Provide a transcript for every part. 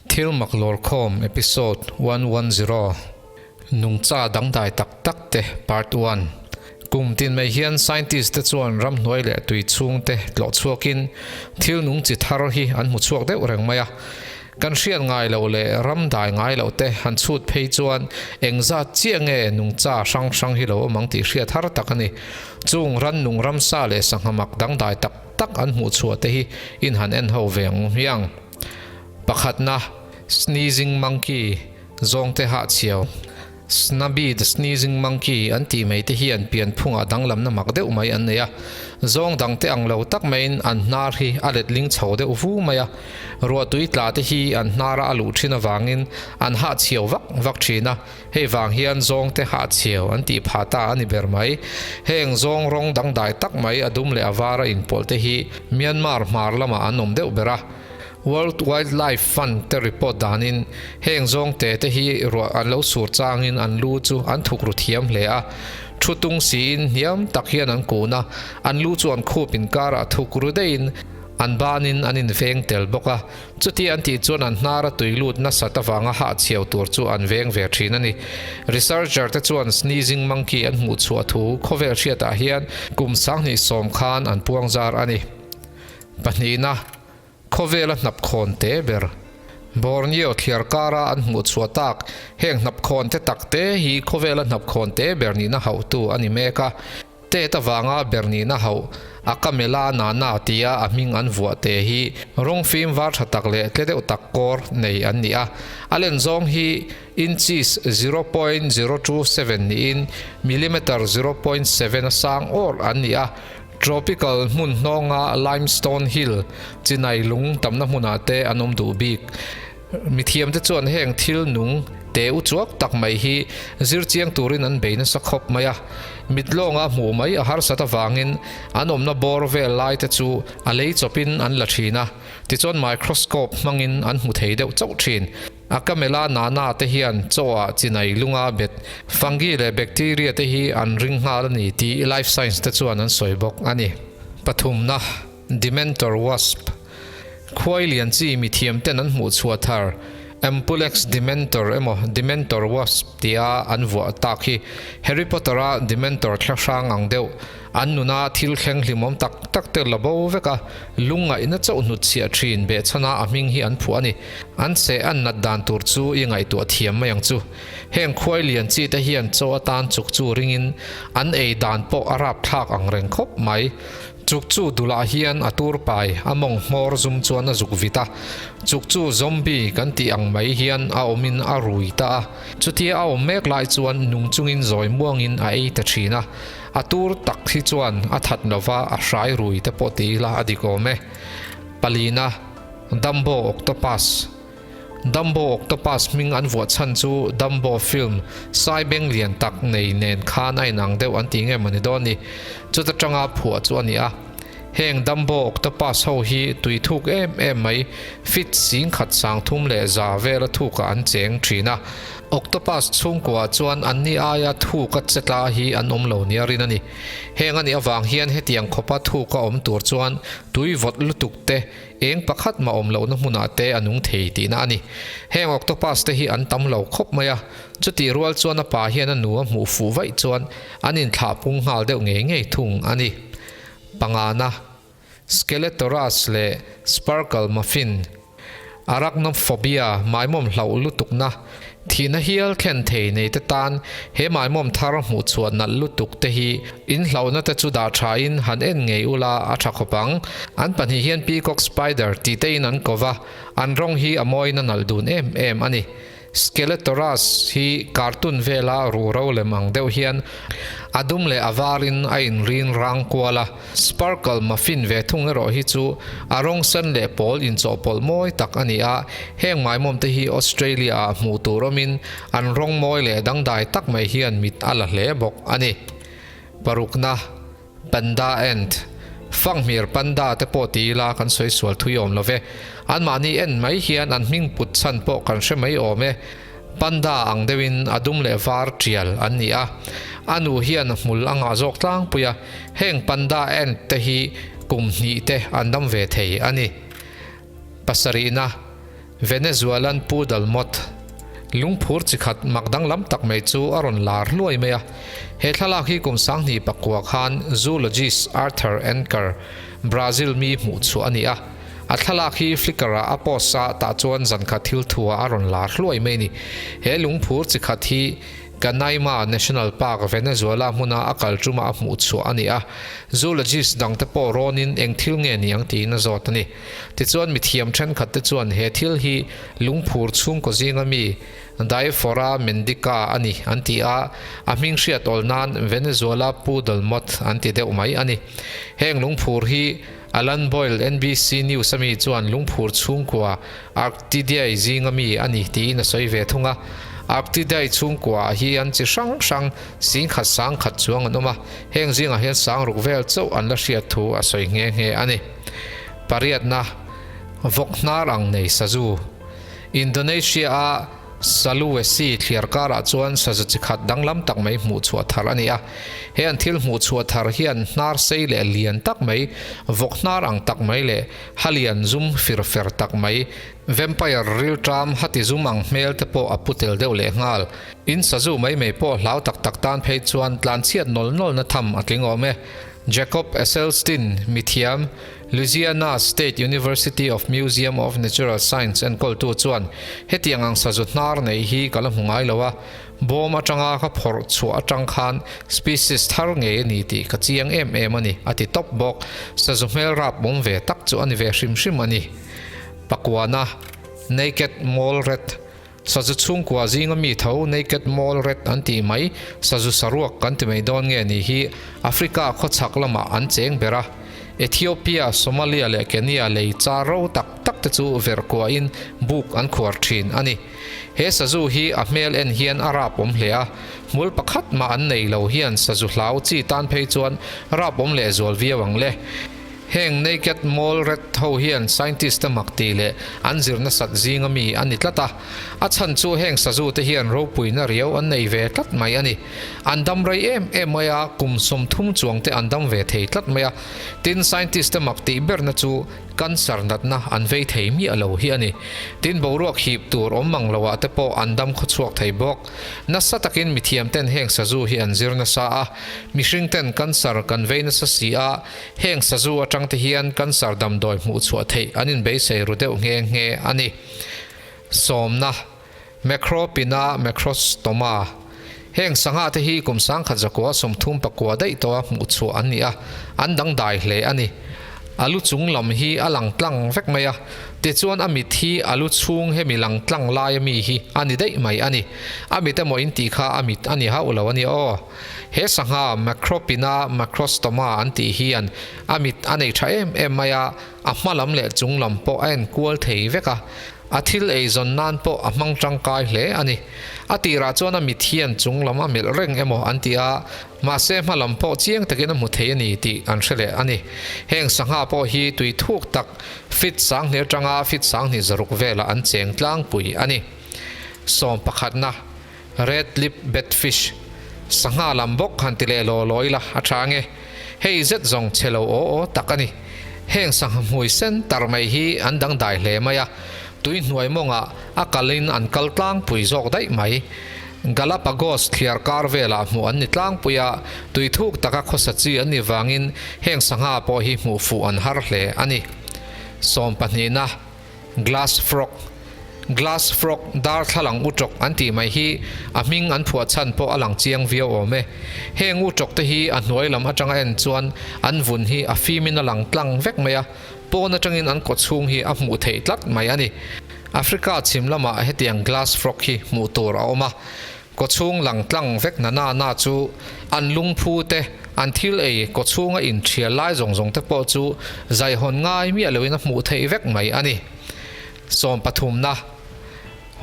Thil mak lawrkhawm episode 110, Nungcha dangdai tak tak te part one. Kum tin mai hian scientist te chuan ramhnuai leh tui chhung te tlawh chhuakin thil nung chi thar hi an hmu chhuak deuh reng mai a. Kan hriat ngai loh leh ram dai ngai loh te han chhut phei chuan engzat chiah nge nungcha hrang hrang hi lo awm ang tih hriat har tak a ni. Chung rannung ramsa leh sangha mak dangdai tak tak an hmuh chhuah te hi in han en ho ve ang hmiang. Pakhatna, Sneezing Monkey, Zawngte hahchhiau, Snubby the Sneezing Monkey an tih mai te hian pianphungah danglamna mak deuh mai an nei a. Zawng dangte ang lo tak maiin an hnar hi a letling chho deuh vu mai a. Ruahtui tla te hi an hnara a luh thin avangin an hahchhiau vak vak thin a, hei vang hian zawngte hahchhiau an tih phah ta a ni ber mai. Heng zawng rawng dangdai tak mai a dum leh a vara inpawlh te hi Myanmar hmar lamah an awm deuh ber a. World Wildlife Fund te report danin heng zawngte te hi ruah an lo sur changin an lu chu an thuk ru thiam hle a, thu tung siin hniam tak hian an kun a, an lu chu an khup inkarah thuk ru deihin an banin an inveng tel bawk a, chuti an tih chuan an hnara tui lut nasat avanga hahchhiau tur chu an veng ve thin a ni. Researcher te chuan sneezing monkey an hmuh chhuah thu khawvel hriatah hian kum 2010 khan an puangzar a ni. Pahnihna, Khawvela hnapkhawn te ber. Borneo thliar kara an hmuh chhuah tak heng hnapkhawn te tak te hi khawvela hnapkhawn te ber nihna hauhtu a ni mek a. Tet avanga ber nihna hauh Akamela Nana tia a hming an vuah te hi rawng fim var tha tak leh tle deuh tak kawr nei an ni a. A len zawng hi inches 0.027 niin millimeter 0.7 a sang awr an ni a. Tropical hmun hnawnga limestone hill chinai lung tamna hmunah te an awm duh bik. Mithiamte chuan heng thil nung te u chuak tak mai hi zir chiang turin an bei nasa khawp mai a. Mit lawnga hmuh mai a harsat avangin an awmna bawr vel lai te chu a lei chawpin an la thin a, tichuan microscope hmangin an hmu thei deuh chauh thin. A camela nana te hian chaw ah chinai lunga bet, fungi leh bacteria te hi an ring nghal a ni tih life science te chuan an sawi bawk a ni. Pathumna, Dementor wasp. Khuai lian chi mithiam ten an hmuh chhuah thar Ampulex dementor emaw Dementor wasp tia an vuah tak hi Harry Potter a Dementor thla hrang ang deuh An nuna thil thleng hlimawm tak tak te la bo vek a, lungngaihna chauh hnutchhiah thin behchhana a hming hi an phuah a ni. An seh an nat dan tur chu i ngaihtuah thiam mai ang chu. Heng khuai lian chi te hian chaw atan chuk chu ringin an ei dan pawh a rapthlak ang reng khawp mai. Chuk chu dulah hian a tur pai a mawng hmawr zum chuan a zuk vit a, chuk chu zombie kan tih ang mai hian a awmin a rui ta a. Chutia a awm mek lai chuan nung chungin zawi muangin a ei ta thin a. A tur tak hi chuan a that lova a hrai rui te pawh ti ila a dik awm e. Palina, Dumbo Octopus Dumbo Octopus hming an vuah chhan chu Dumbo film sai beng lian tak nei nen khan a inang deuh an ti nge mawni dawn ni. Chuta tanga phuah chu a ni a. Heng Dumbo Octopus ho hi tui thuk em em mai, feet 10,000 300 vela thukah an cheng thin a. Octopus chhungkua chuan anni aia thuka che tla hi an awm lo nia rin a ni. Heng a nih avang hian hetiang khawpa thuka awm tur chuan tui vawt lutuk te, eng pakhat mah awm lohna hmunah te a nung thei tihna a ni. Heng octopus te hi an tam lo khawp mai a, chutih rual chuan a pa hian a nu a hmuh fuh vaih chuan an inthlah pung nghal deuh ngei ngei thung a ni. Pangana, Skeletoras leh Sparkle Muffin, Arachnophobia, maimawm hlauh lutukna, thihna hial thlen thei nei te tan he maimawm thar hmuh chhuah nalh lutuk te hi in hlauhna te chu dah tha in han en ngei ula a tha khawp ang. An pahnih hian Peacock Spider tih te in an ko va, an rawng hi a mawiin a nalh dun em em a ni. Skeletoras hi cartoon vela ruhro lem ang deuh hian a dum leh a varin a inrin rang kual a, sparkle muffin ve thung erawh hi chu a rawng sen leh pawl inchawhpawlh mawi tak a ni a, heng maimawm te hi Australia ah hmuh tur awmin an rawng mawi leh dangdai tak mai hian mit a la hle bawk a ni. Parukna. Panda ant, Fanghmir panda te pawh ti ila kan sawi sual thui awm lo ve. Anmahni en mai hian an hming put chhan pawh kan hre mai awm e. Panda ang deuhin a dum leh var tial an ni a. A nu hian a hmul a ngah zawk tlangpui a. Heng panda ant te hi kum hnih te an dam ve thei a ni. Pasarihna. Venezuelan Poodle Moth, lungphur chi khat mak danglam tak mai chu a rawn lar hluai mai a. He thlalak hi kum 2009 khan zoologist Arthur Anker, Brazil mi hmuh chhuah a ni a. A thlalak hi Flickr-ah a post a, tah chuan zankhat thil thuah a rawn lar hluai mai a ni. He lungphur chi khat hi Canaima National Park, Venezuela hmuna a kal ṭuma a hmuh chhuah a ni a. Zoologist dangte pawh rawnin eng thil nge ni ang tiin a zawt a ni. Tichuan mithiam ṭhenkhatte chuan he thil hi lungphur chhungkaw zinga mi Diaphora mendica a ni an ti a, a hming hriat awl nan Venezuela poodle moth an ti deuh mai a ni. Heng lungphur hi Alan Boyle, NBC News a mi chuan lungphur chhungkua Arctiidae zinga mi a ni tiin a sawi ve thung a. Arctiidae chhungkua ah hian chi hrang hrang singkhat sangkhat chuang an awm a, heng zingah hian sangruk vel chauh an la hriat thu a sawi nghe nghe a ni. Pariatna, Vawk hnar ang nei sazu. Indonesia-a Sulawesi thliar karah chuan sazu chi khat danglam tak mai hmuh chhuah thar a ni a. He an thil hmuh chhuah thar hian hnar sei leh lian tak mai, vawk hnar ang tak mai leh ha lian zum fir fer tak mai, vampire rilṭam hati zum ang hmel te pawh a pu tel deuh leh nghal. In sazu mai mai pawh hlau tak tak tan phei chuan tlanchhiat nawl nawlna tham a tling awm e. Jacob Esselstyn, mithiam, Louisiana State University of Museum of Natural Science enkawltu chuan, Hetiang ang sazu hnar nei hi ka la hmu ngai lo a, bawm atanga ka phawrh chhuah atang khan species thar ngei a ni tih ka chiang em em a ni, a ti tawp bawk. Sazu hmel rap awm ve tak chu a ni ve hrim hrim a ni. Pakuana, Naked Mole Rat, Sazu chhungkua zinga mi tho Naked Mole Rat an tih mai, sazu saruak kan ti mai dawn nge ni hi Africa khawchhak lamah an cheng ber a. Ethiopia, Somalia leh Kenya lei char ro tak tak te chu verh kuahin buk an khuar thin a ni. He sazu hi a hmel en hian a rap awm hle a, hmul pakhat mah an nei lo hian sazu hlau chi tan phei chuan rap awm leh zual viau ang le. Heng Naked Mole Rat ho hian scientist te mak tih leh an zir nasat zinga mi a ni tlat a. A chhan chu heng sazu te hian ropuina riau an nei ve tlat mai a ni. An dam rei em em mai a, kum 30 chuang te an dam ve thei tlat mai a. Tin, scientist te mak tih berna chu cancer natna an vei thei miah lo hi a ni. Tin, boruak hip tur awm mang loah te pawh an dam khawchhuak thei bawk. Nasa takin mithiam ten heng sazu hi an zir nasa a, mihring ten cancer kan vei nasa si a, Heng sazu atang te hian cancer damdawi hmuh chhuah theih an inbeisei ru deuh nghe nghe a ni. Sawmna, Macropinna macrostoma, Heng sangha te hi kum 19 39 daih tawha hmuh chhuah an ni a, an dangdai hle a ni. A lu chung lam hi a lang tlang vek mai a, tichuan a mit hi a lu chhung hemi lang tlang laia mi hi a ni daih mai a ni. A mit emaw in tih kha a mit a ni hauh lo a ni aw. He sangha Macropinna macrostoma an tih hian a mit a nei tha em em mai a, a hma lam leh chung lam pawh a en kual thei vek a, a thil ei zawn nan pawh a hmang tangkai hle a ni. A tirah chuan a mit hian chung lam a melh reng emaw an ti a, mahse hma lam pawh chiang takin a hmu thei a ni tih an hre leh a ni. Heng sangha pawh hi tui thuk tak fit 2000 atanga fit 2006 velah an cheng tlangpui a ni. Sawm pakhatna. Red lip batfish, sangha lam bawk han ti leh law law ila a tha nge. Hei zet zawng chhe lo aw aw tak a ni. Heng sangha hmui sen tar mai hi an dangdai hle mai a, tui hnuai mawngah a kalin an kal tlangpui zawk daih mai. Galapagos thliar kar velah hmuh an ni tlangpui a, tui thuk taka khawsa chi an ni vangin heng sangha pawh hi hmuh fuh an har hle a ni. Sawm pahnihna. Glass frog, Glass frog, darthlalang utawk an tih mai hi a hming an phuah chhan pawh a lang chiang viau awm e. Heng utawk te hi a hnuai lam atanga en chuan an vun hi a fimin a lang tlang vek mai a, pawn atangin an kawchhung hi a hmuh theih tlat mai a ni. Africa chhim lamah hetiang glass frog hi hmuh tur a awm a, Kawchhung lang tlang vek na na na chu an lungphu te, an thil ei kawchhunga inthial lai zawng zawng te pawh chu zaihawn ngai miah loin a hmuh theih vek mai a ni. Sawm pathumna,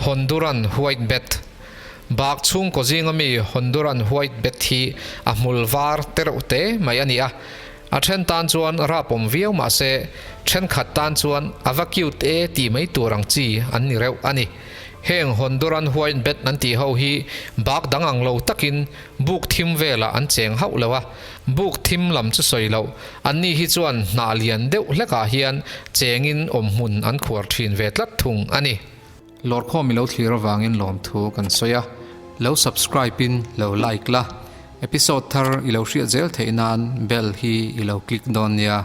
Honduran White Bat Bak chhungkaw zinga mi Honduran White Bat hi a hmul var te reuh te mai a ni a, a then tan chuan rapawm viau mah se thenkhat tan chuan a va cute e tih mai tur ang chi an ni reuh a ni. Heng Honduran White Bat an tih ho hi bak dang ang lo takin buk thim velah an cheng hauh lo a, buk thim lam chu sawi loh, anni hi chuan hnah lian deuh hlekah hian chengin awmhmun an khuar thin ve tlat thung a ni. Lawrkhawm i lo thlir avangin lawmthu kan sawi a, lo subscribe in lo like la, episode thar i lo hriat zel theih nan bell hi i lo click dawn nia.